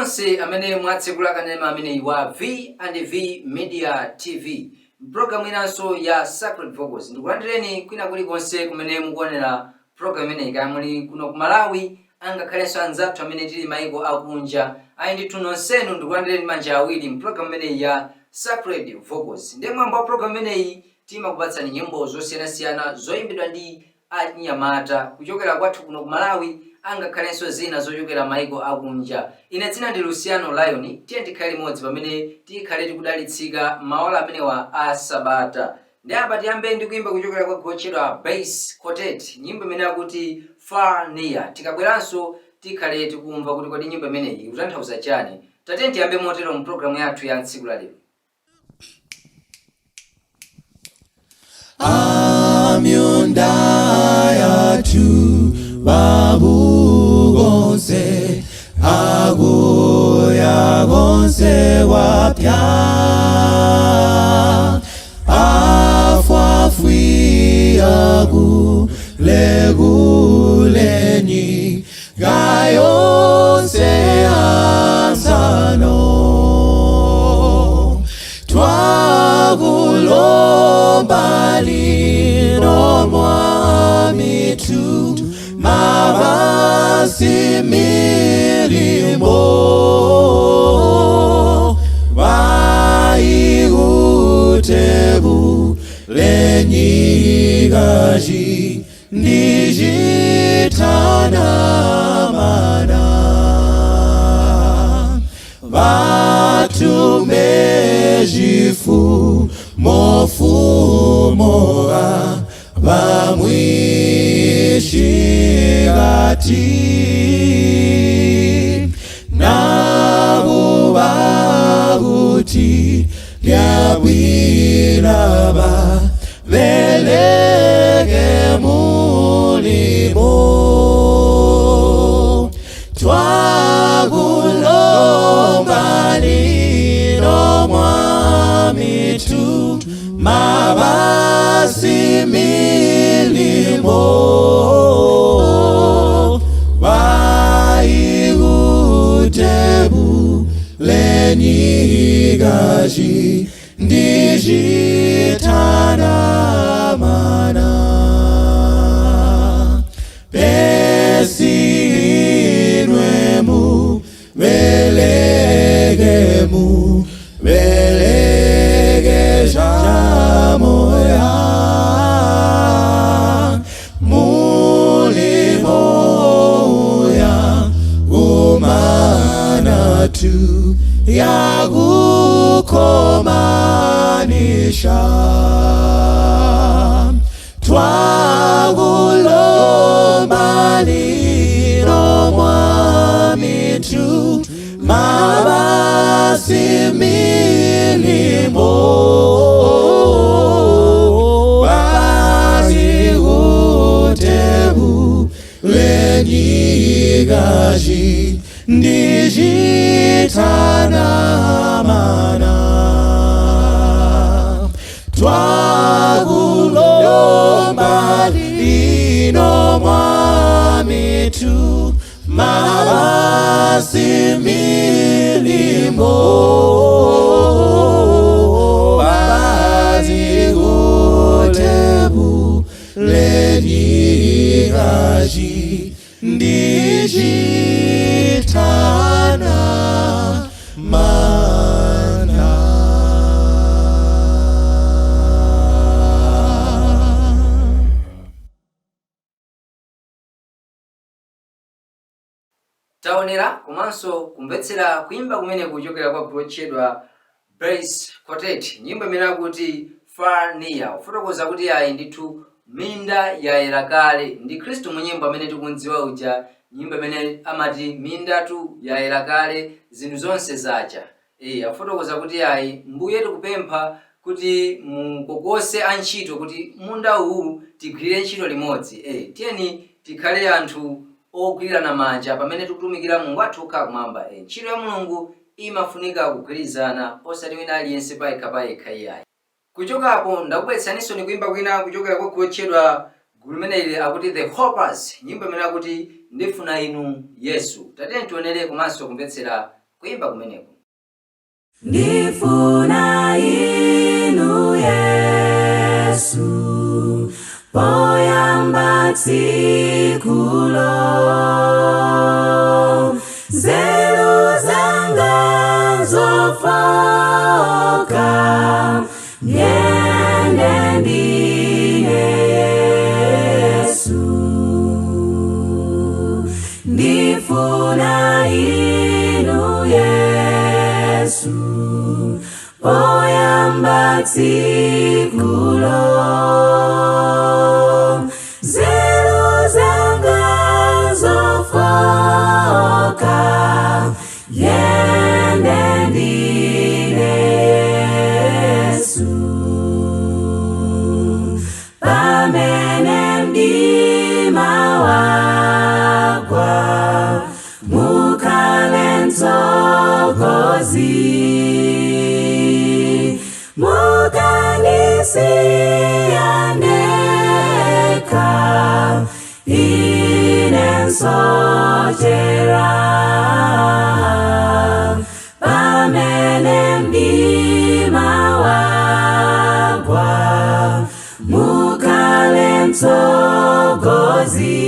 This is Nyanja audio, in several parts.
Nonse amene mwatsekula kanema ameneyi wa V and V Media TV mpulogalamu inanso ya Sacred Vocals, ndikulandireni kwina kulikonse kumene mukuonera pulogalamu imeneyi, kaya muli kuno ku Malawi, angakhalenso anzathu amene tili maiko akunja. Ayi ndithu, nonsenu ndikulandireni manja awiri mpulogalamu imeneyi ya Sacred Vocals. Ndiye mwambo wa pulogalamu imeneyi, timakupatsani nyimbo zosiyanasiyana zoyimbidwa ndi achinyamata kuchokera kwathu kuno ku Malawi, angakhalenso zina zochokera maiko akunja. Ine dzina ndi Luciano Lion. Tiye tikhale limodzi pamene tikhale tikudalitsika maola amenewa a sabata. Ndi apa tiyambe ndi kuimba kuchokera kwa gulu lotchedwa Bass Quartet, nyimbo imene akuti "Far Near". Tikabweranso tikhale tikumva kuti kodi nyimbo imeneyi ikutanthauza chani. Tatiyeni tiyambe motero mu programu yathu ya tsiku la lero. Amyunda yathu babukonse akuya konse kwapya afwafwi akulekuleni kayonse ansano twakulomba lino mwamitu mabasi milimo vaikutebu lenyikaji ndijitanamana vatumejifu mofumoa vamwishikati nakuvakuti lyabwilava veleke mulimo twakulomba lino mwamitu mabasi milimo vaikutebu lenyikaji ndijitanamana pesinwemu velekemu velekejamoya mulimoya umanatu yakukomanisha twakulomba lino mwamitu mabasi milimo bazikutebu lenyikaji ndijitanamana twakulomba lino mwamitu mabasi milimo bazikutebu lenyikaji ndijitana mana. Taonera komanso kumvetsera kuimba kumene kuchokera kwa gulu lotchedwa Bass Quartet, nyimbo imene akuti "Far Near", kufotokoza kuti ayi ndithu, minda yayera kale. Ndi Khristu mu nyimbo amene tikundziwa uja, nyimbo imene amati mindatu yayera kale, zinthu zonse zacha. Afotokoza kuti ayi mbuye, tikupempha kuti mukokose antchito kuti munda uwu tigwirire ntchito limodzi. Tiyeni tikhale anthu ogwirirana manja pamene tikutumikira Mulungu wathu wokhala kumwamba. Ntchito ya Mulungu imafunika kugwirizana, osati wina aliyense payekha payekha iyayi. Kuchokapo ndakubweretsaninso ni kuimba kwina kuchokera kwa gulu lotchedwa, gulu limeneli akuti The Hoppers, nyimbo imene akuti "Ndifuna Inu Yesu". Tatiyeni tionere komanso kumvetsera Kuimba kumeneko. Ndifuna inu Yesu poyamba tsikulo nzeru zanga nzofoka myende ndine Yesu ndifuna inu Yesu poyamba tsikulo nzeru zanga nzofoka yende ndine Yesu pamene mdima wagwa mukhale mtsogozi mukandisiya ndekha ine nsochera pamene mdima wagwa mukhale mtsogozi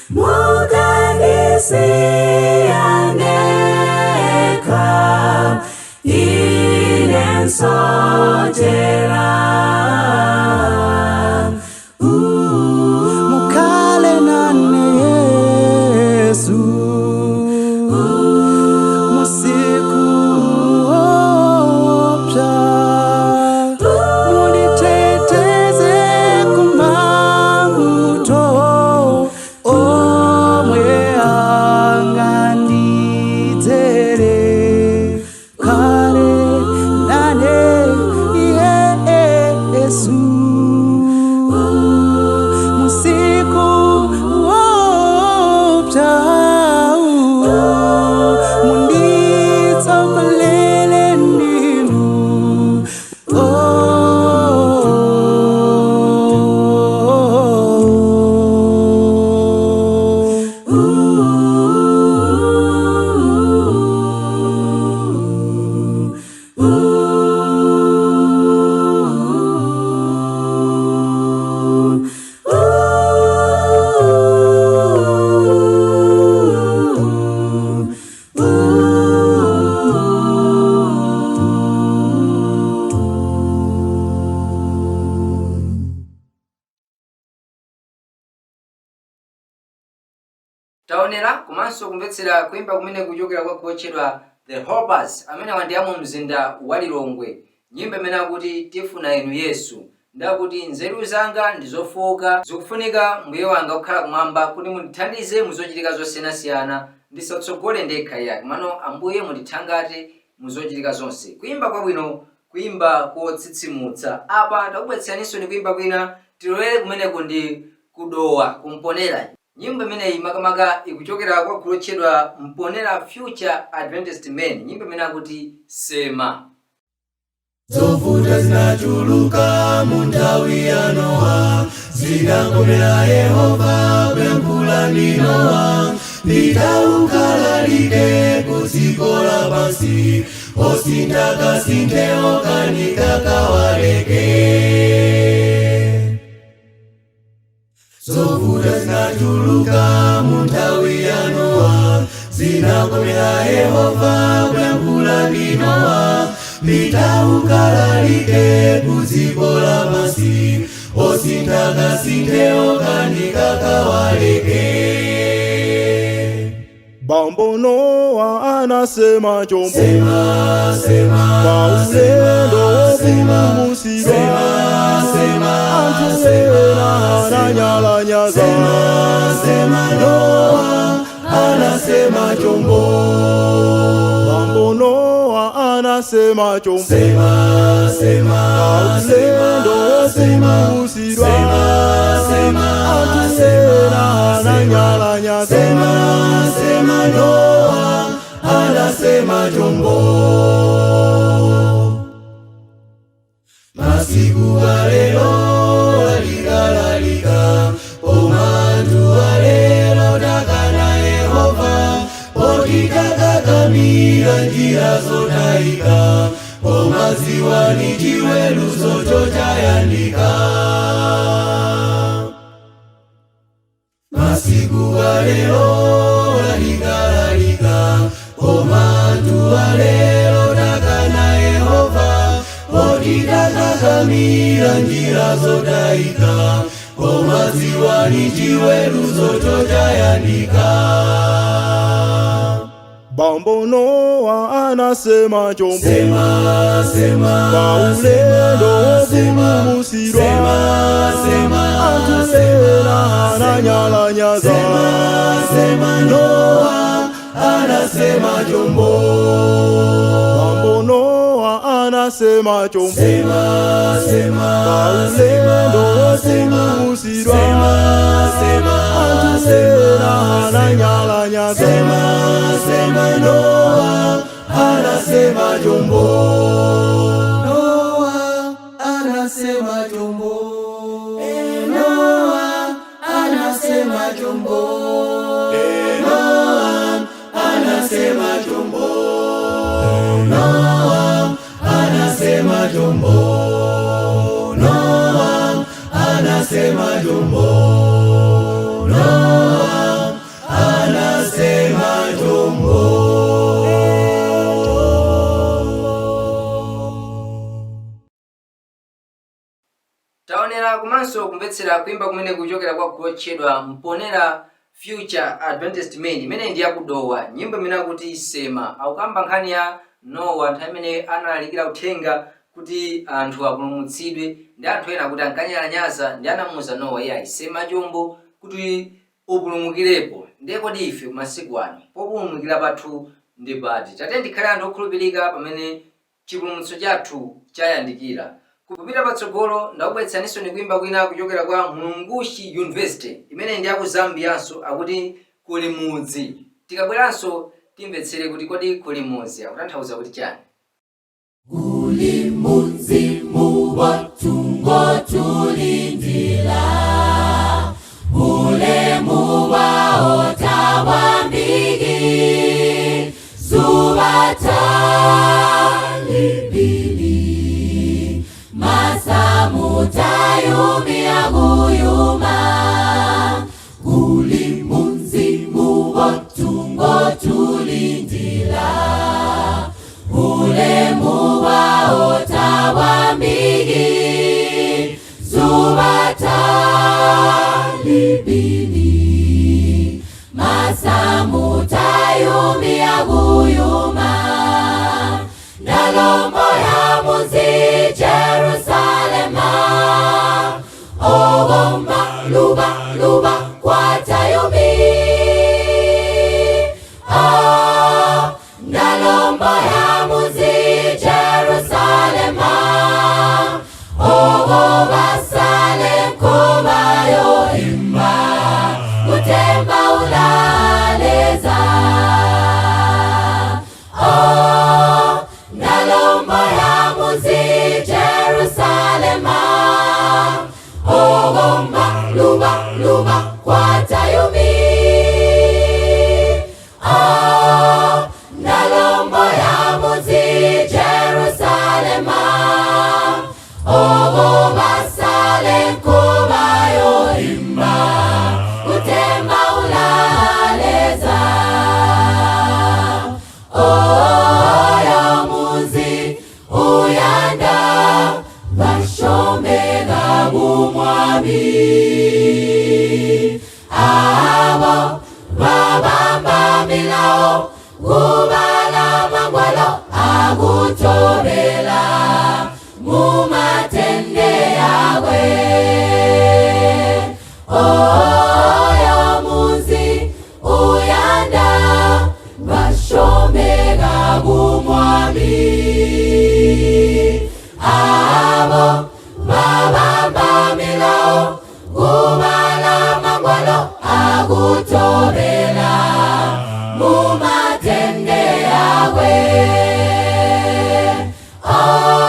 mukandisiya ndekha ine nsochera. Mukhale nane Yesu musiku opya munditeteze kumavuto omwe angandidzere khale nane Yesu musiku wopya munditsogolele ndinu. Oh. Taonera komanso kumvetsera kuimba kumene kuchokera kwa kotchedwa The Hoppers amene wandiyamo mzinda wa Lilongwe. Nyimbo imene akuti tifuna inu Yesu, ndakuti nzeru zanga ndi zofowoka, zikufunika mbuye wanga kukhala kumwamba kuti mundithandize muzochitika zosiyanasiyana, ndisatsogole ndekha iyayi, komano ambuye mundithangate muzochitika zonse. Kuimba kwabwino, kuimba kotsitsimutsa. Apa takubwetseraninso ndi kuimba kwina, tilowere kumeneko ndi kudowa kumponera. Nyimbo imeneyi makamaka ikuchokera kwa gulu lotchedwa Mponera Future Adventist Men. Nyimbo imene akuti Sema. Zovuta zinachuluka mu nthawi ya Nowa, zinakomera Yehova kuyankhula ndi Nowa. Pita ukalalike ku dziko lapansi, osintha kasinthe okanika kawaleke. Zovuta zinachuluka mu nthawi ya Nowa, zinakomera Yehova kuyankhula ndi Nowa. Pita ukalalike ku dziko lapansi, osintha kasinthe okanika kawaleke. Bambo Noa anasema chombo Sema, sema, kwa ulendo sema, wopulumutsidwa sema, sema, anthu sema, ena ananyalanyaza. Sema, sema, Noa anasema chombo. Bambo Noa anasema chombo Sema, sema, kwa ulendo sema, wopulumutsidwa sema, sema, anthu ena ananyalanyaza. Sema, sema, Noa anasema chombo. Masiku alelo lalika lalika, omanthu alelo takana Yehova poti Koma ziwani chiweruzo chochayandika. Masiku alero lalikalalika, koma anthu alero takana Yehova, poti takakamira njira zotayika. Koma ziwani chiweruzo chochayandika. Bambo Noa anasema chombo. Sema, sema, Paulendo sema, kupulumutsidwa. Sema, sema, Anthu ena ananyalanyaza. Sema, sema, Noa anasema chombo. Bambo Noa anasema chombo. Sema, sema, Paulendo sema, kupulumutsidwa. Sema, sema, Anthu ena ananyalanyaza. Sema, sema, Noa anasema chombo. Noa anasema chombo. Noa anasema chombo. Noa anasema chombo. Noa anasema chombo. Noa anasema chombo. Noa anasema chombo. Taonera komanso kumvetsera kuimba kumene kuchokera kwa gulu lotchedwa Mponera Future Adventist Men, imene ndi yakudowa. Nyimbo imene akuti Sema, akukamba nkhani ya Nowa nthawi imene analalikira uthenga kuti anthu apulumutsidwe, ndi anthu ena kuti ankanyalanyaza, ndi anamuuza Nowa, iyayi, sema chombo kuti upulumukirepo. Ndiye kodi ife masiku ano populumukira pathu ndi pati? Tate ndikhale anthu okhulupirika pamene chipulumutso chathu chayandikira. Kupita patsogolo, ndakubweretsaninso ni kuimba kwina kuchokera kwa Mulungushi University, imene ndi yaku Zambianso, akuti Kuli Mudzi. Tikabweranso timvetsere kuti kodi kuli mudzi akutanthauza kuti chani. Kuli mudzi mubotu ngotulindila, ulemu wawo tawambiki, zuba talibili, masamu tayumia kuyuma. Kuli mudzi mubotu ngotulindila, ulemu wawo tawambiki, zuba talibili, masamu tayumia kuyuma. Ndalombo ya munzi Jerusalema, ogoma luba luba kwatayumi. Oh, ndalombo ya munzi Jerusalema, ogo basale kobayo imba kutemba ulaleza. Oh, ndalombo ya munzi Jerusalema, ogomba luba luba kwatayumi. Oh, ndalombo ya munzi Jerusalema, ogo basale kobayo imba kutemba ulaleza. Oyo munzi uyanda bashomeka kumwami, abo babamba milawo kubala mangwalo akutobela mumatende yakwe. Oyo munzi uyanda bashomeka kumwami, abo babamba milawo kubala mangwalo akutobela mumatende yakwe. Oh,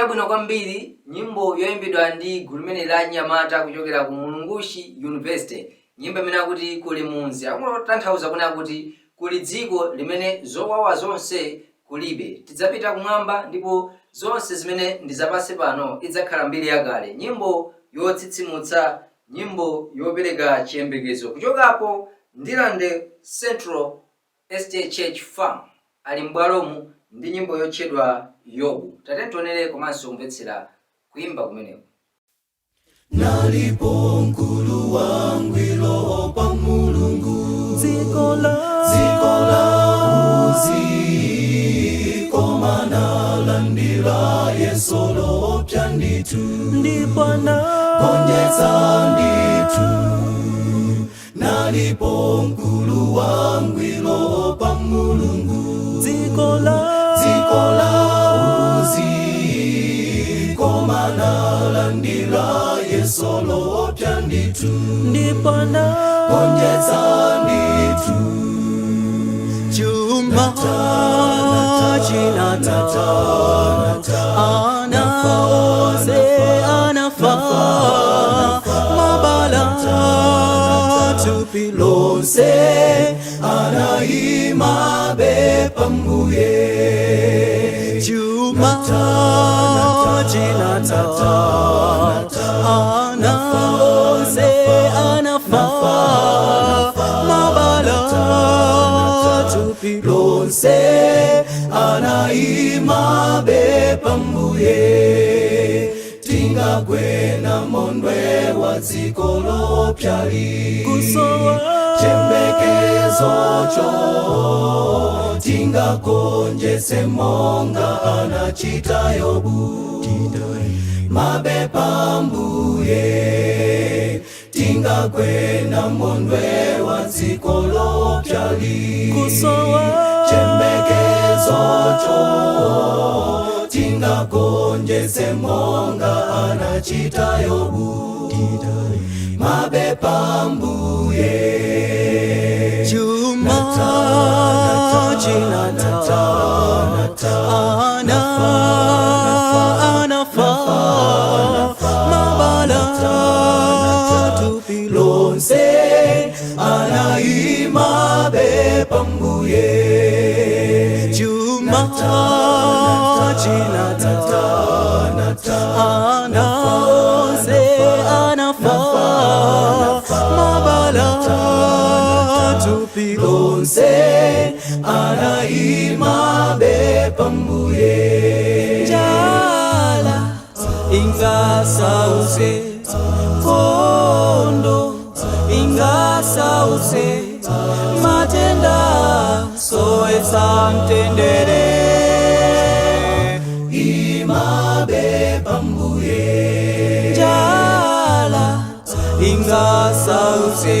yabwino kwambiri, nyimbo yoyimbidwa ndi gulu limene la anyamata kuchokera ku Mulungushi University. Nyimbo imene akuti "Kuli Munzi", akutanthauza kunena kuti kuli dziko limene zowawa zonse kulibe. Tidzapita kumwamba ndipo zonse zimene ndi zapansi pano idzakhala mbiri yakale. Nyimbo yotsitsimutsa, nyimbo yopereka chiyembekezo. Kuchokapo, Ndirande Central SDA Church Farm ali m'bwalomu ndi nyimbo yotchedwa "Yobu". Tatiyeni tionere komanso kumvetsera kuyimba kumeneko. Nalipo mkulu wangwiro pa Mulungu, dziko la dziko la Uzi, koma nalandira yeso lopya ndithu, ndipo gonjetsa ndithu. Nalipo mkulu wangwiro pa Mulungu, dziko la dziko la Uzi, koma nalandira yeso lopya ndithu, ndipo gonjetsa ndithu. Chuma chinatha, ana onse anafa, mabala thupi lonse, anayimabe pambuye. Chuma chinatha, ana onse anafa, mabala thupi lonse, anayimabe pambuye. Tingagwe namondwe wa dziko lopyali, kusowa chembekezocho tingagonjetse monga anachita Yobu. Mabe pambuye. Tingagwe namondwe wa dziko lopyali, kusowa chembekezocho tingagonjetse monga anachita Yobu. Mabe pambuye. Chuma chinatha, ana anafa, mabala thupi lonse, anayimabe pambuye. Chuma chinatha, ana onse anafa, mabala thupi lonse, anayimabe pambuye. Njala ingasause, nkhondo ingasause, matenda sowetsa mtendere, imabe pambuye. Njala ingasause,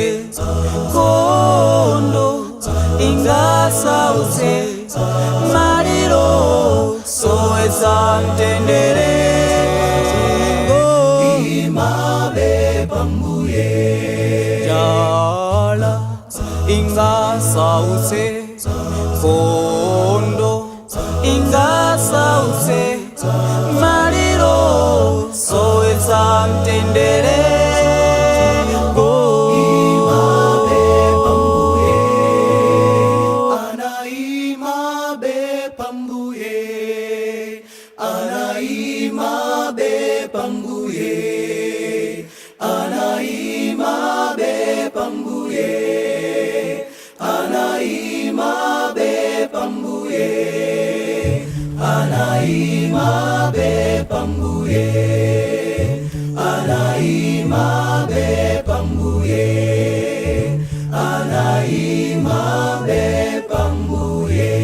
nkhondo ingasause, maliro sowetsa mtendere, imabe pambuye. Njala ingasause, nkhondo ingasause, maliro sowetsa mtendere. Imabe pambuye. Anayimabe pambuye. Anayimabe pambuye. Anayimabe pambuye. Anayimabe pambuye. Anayimabe pambuye. Anayimabe pambuye. Anayimabe pambuye.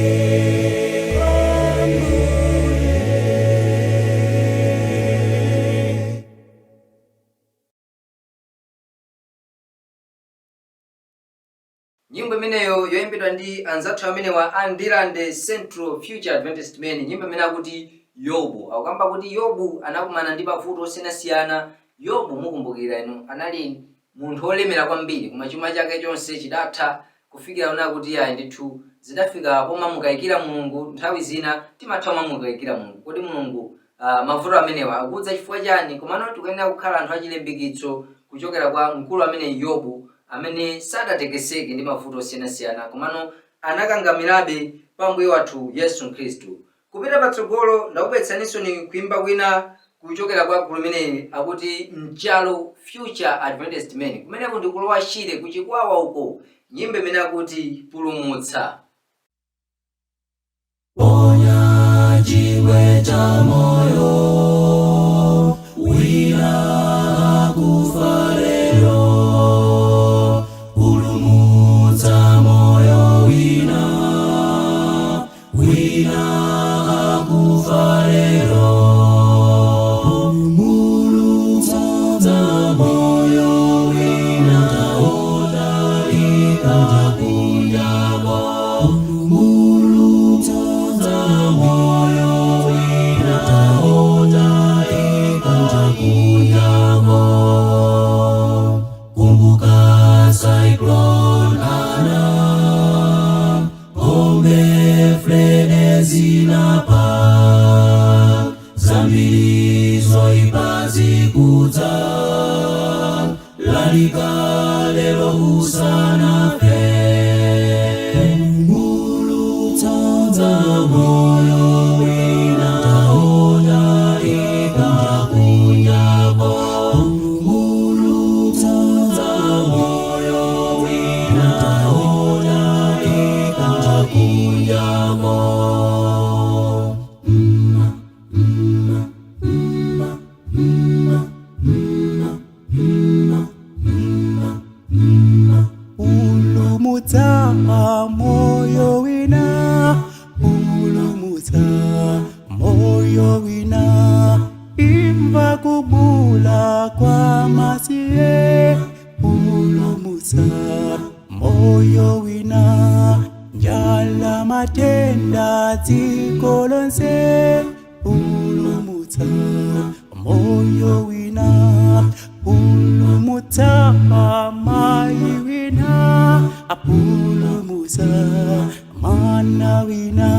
Nyimbo imeneyo yoyimbidwa ndi anzathu amenewa a Ndirande Central Future Adventist Men, nyimbo imene akuti "Yobu". Akukamba kuti Yobu anakumana ndi mavuto osiyanasiyana. Yobu, mukumbukira inu, anali munthu wolemera kwambiri, koma chuma chake chonse chidatha, kufikira una kuti ayi ndithu zidafika pomamukayikira Mulungu. Nthawi zina timatha kumamukayikira Mulungu. Kodi Mulungu Mavuto amenewa akudza chifukwa chani? Komano tikuyenera kukhala anthu achilimbikitso kuchokera kwa mkulu amene Yobu, amene sadatekeseke ndi mavuto osiyanasiyana, komano anakangamirabe pa Mbuye wathu Yesu Khristu. Kupita patsogolo, ndakubweretsaninso ni kuimba kwina kuchokera kwa gulu limeneli akuti Mchalo Future Adventist Men, kumeneko ndikulowa Shire kuchikwawa uko, nyimbo imene akuti Pulumutsa. Ponya chingwe cha moyo wina akufa lero, pulumutsa moyo wina, wina akufa lero, pulumutsa moyo wina otayika kunjako, pulumutsa moyo wina otayika kunjako. Kumbuka Cyclone Ana, Gombe Freddy zinapa, zambiri zoipa zikudza, lalika lero usanafe, pulumutsa moyo wina otayika kunjako, pulumutsa moyo wina otayika kunjako. Pulumutsa moyo wina, pulumutsa moyo wina, imva kubula kwa masiye, pulumutsa moyo wina, njala matenda dziko lonse, pulumutsa moyo wina, pulumutsa mai wina, apulumutsa mana wina,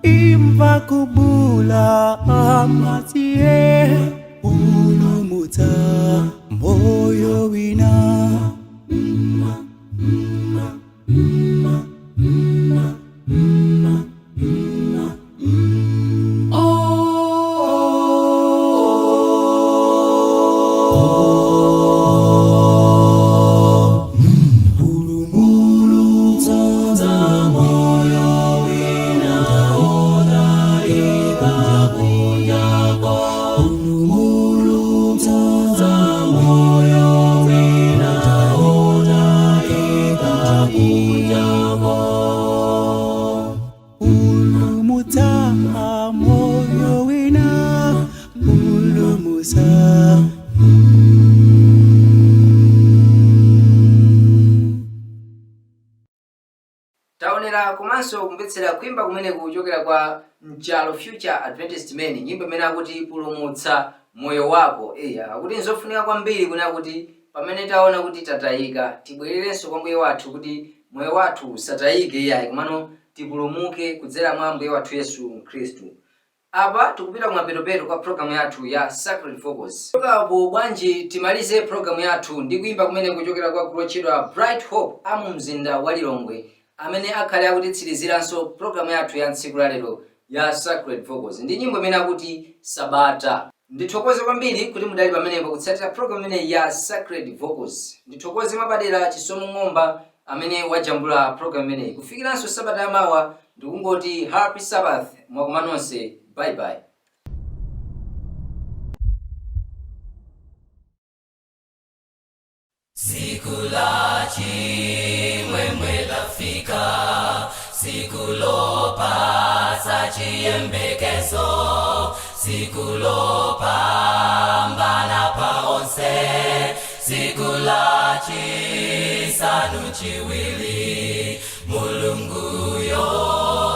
imva kubula amasiye, pulumutsa moyo wina. Pulumutsa moyo wina otayika kunjako, pulumutsa moyo wina otayika kunjako. Pulumutsa moyo wina, pulumutsa. Taonera komanso kumvetsera kuimba kumene kuchokera kwa Mchalo Future Adventist Men, nyimbo imene akuti Pulumutsa Moyo Wako. Eya, akuti nzofunika kwambiri kunena kuti pamene taona kuti tatayika, tibwererenso kwa Mbuye wathu kuti moyo wathu usatayike iyayi, komano tipulumuke kudzera mwa Mbuye wathu Yesu Khristu. Apa tikupita kumapetopeto kwa programu yathu ya Sacred Vocals. Chokapo bwanji timalize programu yathu ndi kuimba kumene kuchokera kwa gulu lotchedwa Bright Hope amu mzinda wa Lilongwe, amene akhale akutitsiriziraso programu yathu ya tsiku la lero ya Sacred Vocals ndi nyimbo imene akuti Sabata. Ndithokoze kwambiri kuti mudali pamenepo kutsatira programu imeneyi ya Sacred Vocals. Ndithokoze mwapadera Chisomo Ng'omba amene wajambula programu imeneyi. Kufikiranso sabata yamawa, ndikungoti happy Sabbath, mwakoma nonse, bye bye. Siku la chimwemwe lafika, siku lopasa chiyembekezo, siku lopambana pa onse, siku la chisanu chiwiri. Mulunguyo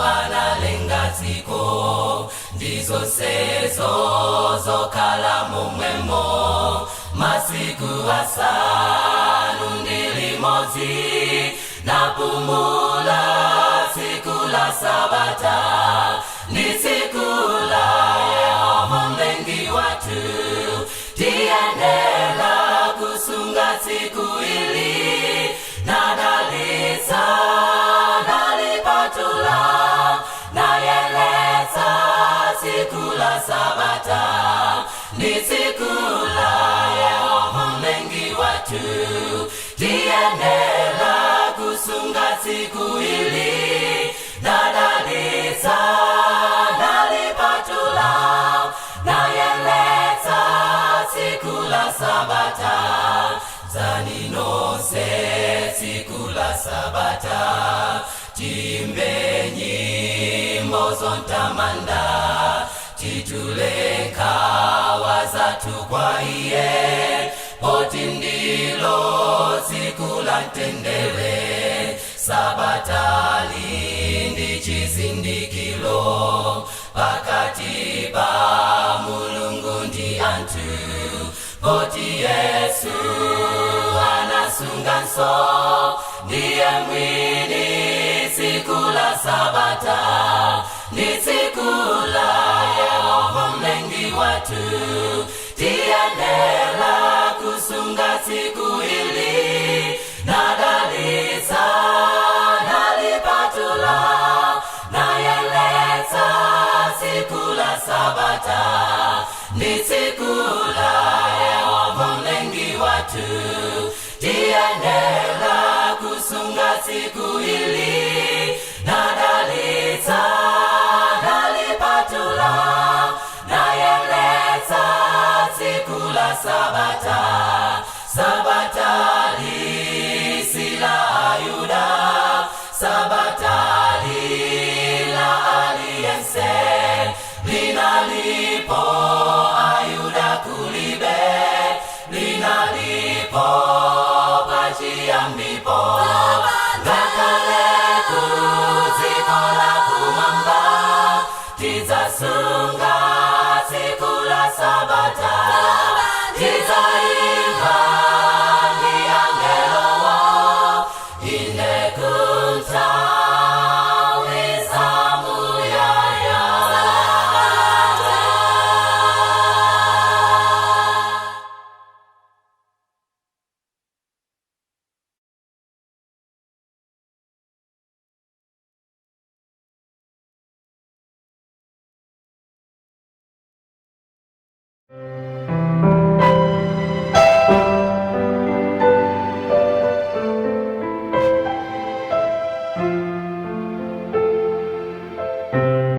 analenga dziko ndi zonsezo zokhala momwemo, masiku 6 napumula tsiku la sabata, ndi tsiku la Yehova. wathu. Tiyenera kusunga tsiku ili, nadalitsa, nalipatula, nayeretsa tsiku la Sabata, ndi tsiku la Yehova Mlengi wathu. Tiyenera kusunga tsiku ili, nadalitsa, nalipatula, nayeretsa tsiku la Sabata. Dzani nonse tsiku la Sabata, tiimbe nyimbo zotamanda, titule nkhawa zathu kwa iye, poti ndilo tsiku la mtendere. Sabatali ndi chizindikiro pakati pa Mulungu ndi anthu, poti Yesu anasunganso, ndiye mwini tsiku la Sabata, ndi tsiku la Yehova Mlengi wathu. Tiyenera kusunga tsiku ili, nadalitsa, nalipatula, nayeretsa tsiku la Sabata, ndi tsiku la Yehova Mlengi wathu. Tiyenera kusunga tsiku ili, nadalitsa, nalipatula, nayeretsa tsiku la Sabata.